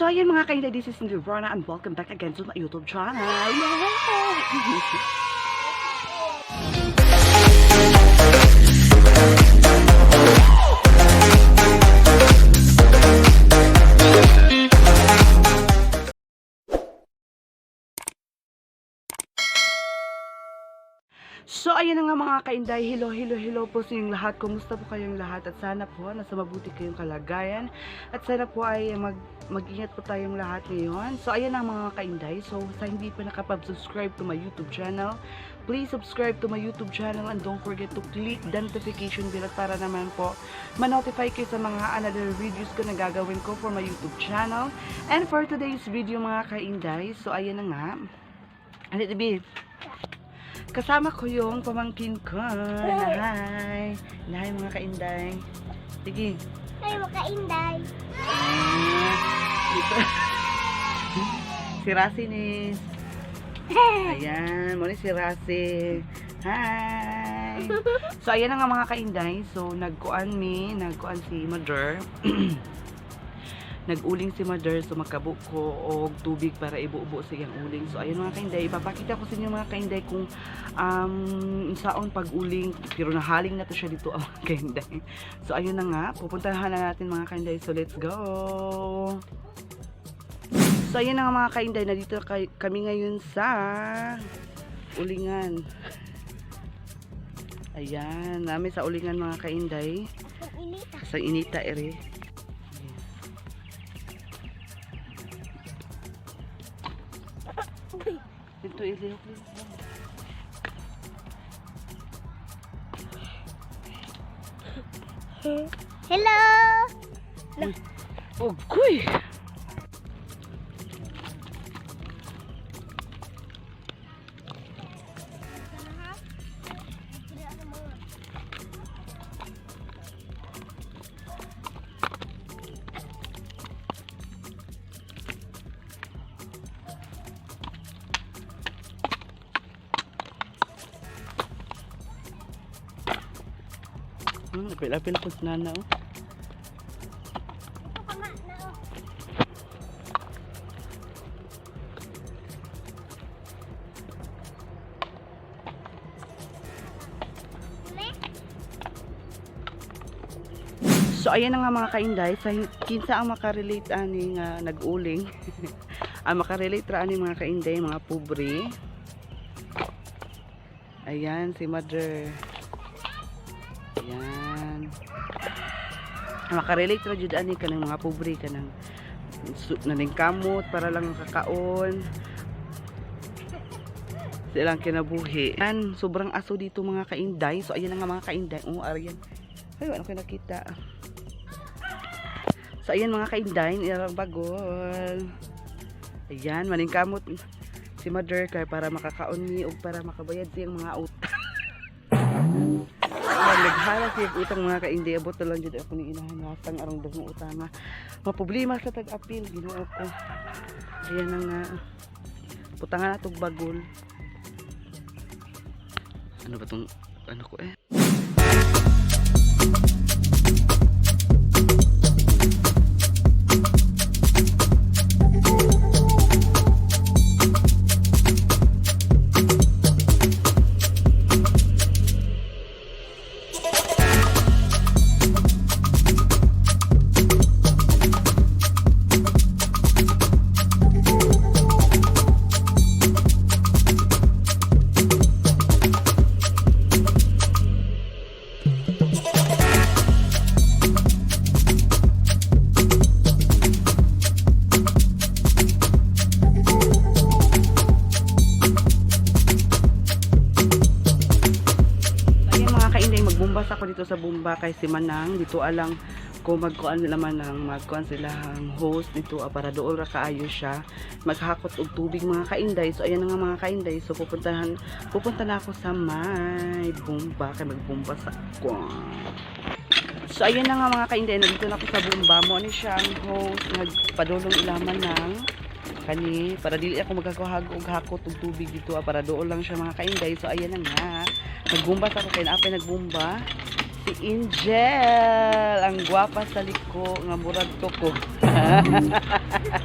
So ayun, mga kainday, this is Nirvana and welcome back again to my YouTube channel. Yeah! So, ayan na nga, mga kainday. Hello, hello, hello po sa inyong lahat. Kumusta po kayong lahat? At sana po, nasa mabuti kayong kalagayan. At sana po ay mag-ingat po tayong lahat ngayon. So, ayan ang mga kainday. So, sa hindi pa nakapag-subscribe to my YouTube channel, please subscribe to my YouTube channel and don't forget to click the notification bell at para naman po ma-notify kayo sa mga another videos ko na gagawin ko for my YouTube channel. And for today's video, mga kainday, so ayan na nga. Ano, babe? Kasama ko yung pamangkin ko. Hi. Hi, mga kainday. Sige. Ay, makainday. Ah, dito. Si Rasi ni. Ayan, muna si Rasi. Hi. So ayan na nga, mga kainday. So nagkuan mi, nagkuan si Mother. Nag-uling si Mother, so magkabuko og tubig para ibubo sa iyang uling. So ayun, mga kainday, ipapakita ko sa inyo, mga kainday, kung saon pag-uling, pero nahaling na to siya dito ang mga kainday. So ayun na nga, pupuntahan na natin, mga kainday. So let's go. So ayun na nga, mga kainday, nandito kami ngayon sa ulingan. Ayan, namin sa ulingan, mga kainday. Ang inita. Sa inita ere. Dito ilihok din. Hello! Ugoy! Apil-apil po si nana oh. Ito ka nga na oh. So ayan na nga, mga kainday, sa kinsa ang makarelate ani nga nag-uling. Ang makarelate ra ani, mga kainday, mga pobre. Ayan si Mother. Ayan. Ang makarelate ra jud ani kanang mga pobre, kanang naningkamot para lang kakaon silang kinabuhi. Ayan, sobrang aso dito, mga kainday. So ayan na nga, mga kainday. Oh, aryan. Ay, wala ko nakita. So, ayan, mga kainday, nilarang bagol. Ayan, maningkamot si Mother kay para makakaon ni og para makabayad siyang mga utang. Naghala siya og utang, mga kainday, abot na lang jud ako ni inahan hatang arong dagong utang. Maproblema sa tag-apil, Ginoo ko. Ayan na nga. Putangan na tog bagol. Ano ba tong ano ko eh? Ayan, mga kainday, magbumbas ako dito sa Bumba kay si Manang. Dito alang ko magkuan sila Manang, magkuan sila ang host dito para dool ra kaayo siya. Maghakot og tubig, mga kainday. So ayan na nga, mga kainday. So pupunta na ako sa may Bumba kay magbumbas ako. So ayan na nga, mga kainday, nandito na ako sa Bumba. Mo ni siya ang host, nagpadulong ila Manang kani para dili ako magkakuhag og hakot og tubig dito para dool lang siya, mga kainday. So ayan na nga. Nagbumba sa ako kay naapay nagbumba. Si Angel, ang gwapa sa liko nga murag tuko. So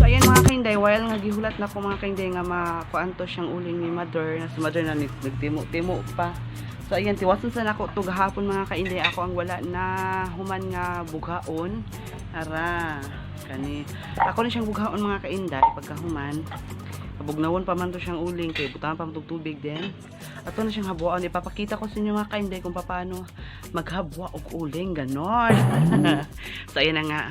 ayan mga kainday, while nga gihulat na ko mga kainday nga makuan to siyang uling ni mother, na si mother na nagtimo-timo pa. So ayan, tiwason sa nako to gahapon mga kainday, ako ang wala na human nga bughaon. Ara, kani. Ako na siyang bughaon mga kainday pagkahuman. Kabugnawon pa man to siyang uling kay butangan pa man tog tubig din. Ato na siyang habuan. Ipapakita ko sa inyo mga kainday kung paano maghabwa og uling ganon. So ayan na nga.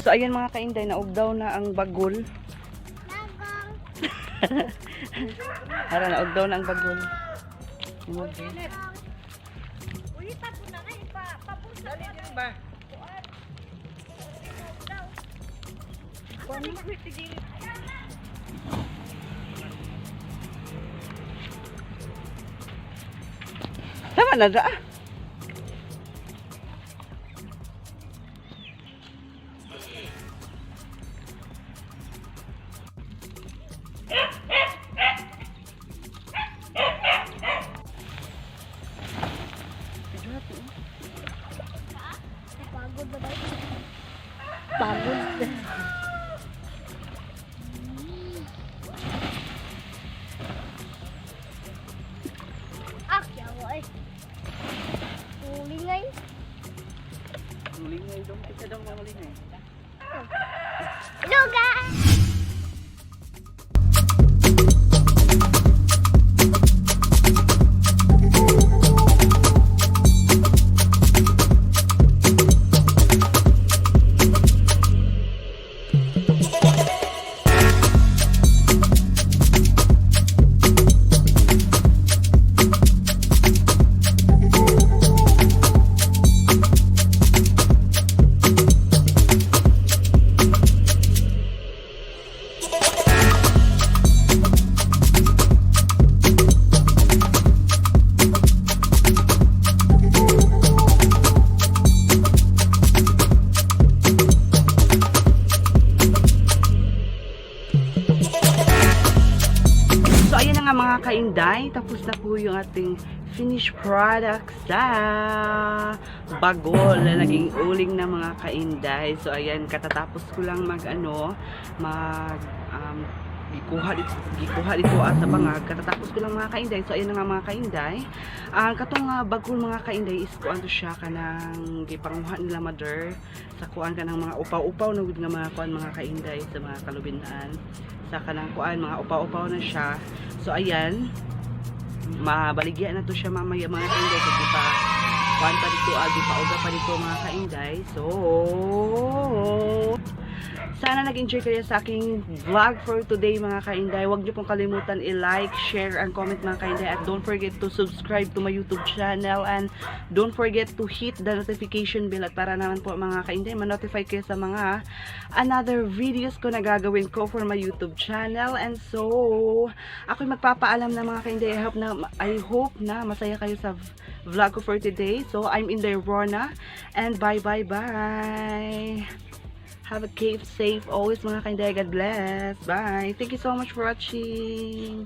So ayan mga kainday, naugdaw na ang bagol. Nagong. Ara, naugdaw na ang bagol. Imog. Ulit ako na nga ipapusa. Dali ba? Tama na da. Pagod na ba? Pagod. Ah, yawa eh. Ulingay. Mulingay dong, kita dong na mulingay. Hello guys! kainday, tapos na po yung ating finished product sa bagol na naging uling na, mga kainday. So ayan, katatapos ko lang mag ano, mag gikuha dito at sa bangag. Katatapos ko lang, mga kainday. So ayan na nga, mga kainday. Ang katong bagol, mga kainday, is kuan to siya, kanang gipanguha nila mother sa kuan, kanang mga upaw-upaw na gud nga mga kuan, mga kainday, sa mga kalubinaan sa kanang kuan, mga upaw-upaw na siya. So ayan, mabaligya na to siya mamaya, mga kainday, kasi pa kuan pa dito, agi pauga pa dito, mga kainday. So sana nag-enjoy kayo sa aking vlog for today, mga kainday. Huwag niyo pong kalimutan i-like, share, and comment, mga kainday. At don't forget to subscribe to my YouTube channel and don't forget to hit the notification bell at para naman po, mga kainday, ma-notify kayo sa mga another videos ko na gagawin ko for my YouTube channel. And so, ako'y magpapaalam na, mga kainday. I hope na masaya kayo sa vlog ko for today. So, I'm Inday Rona and bye bye bye. Have a keep safe always, mga kainday. God bless. Bye. Thank you so much for watching.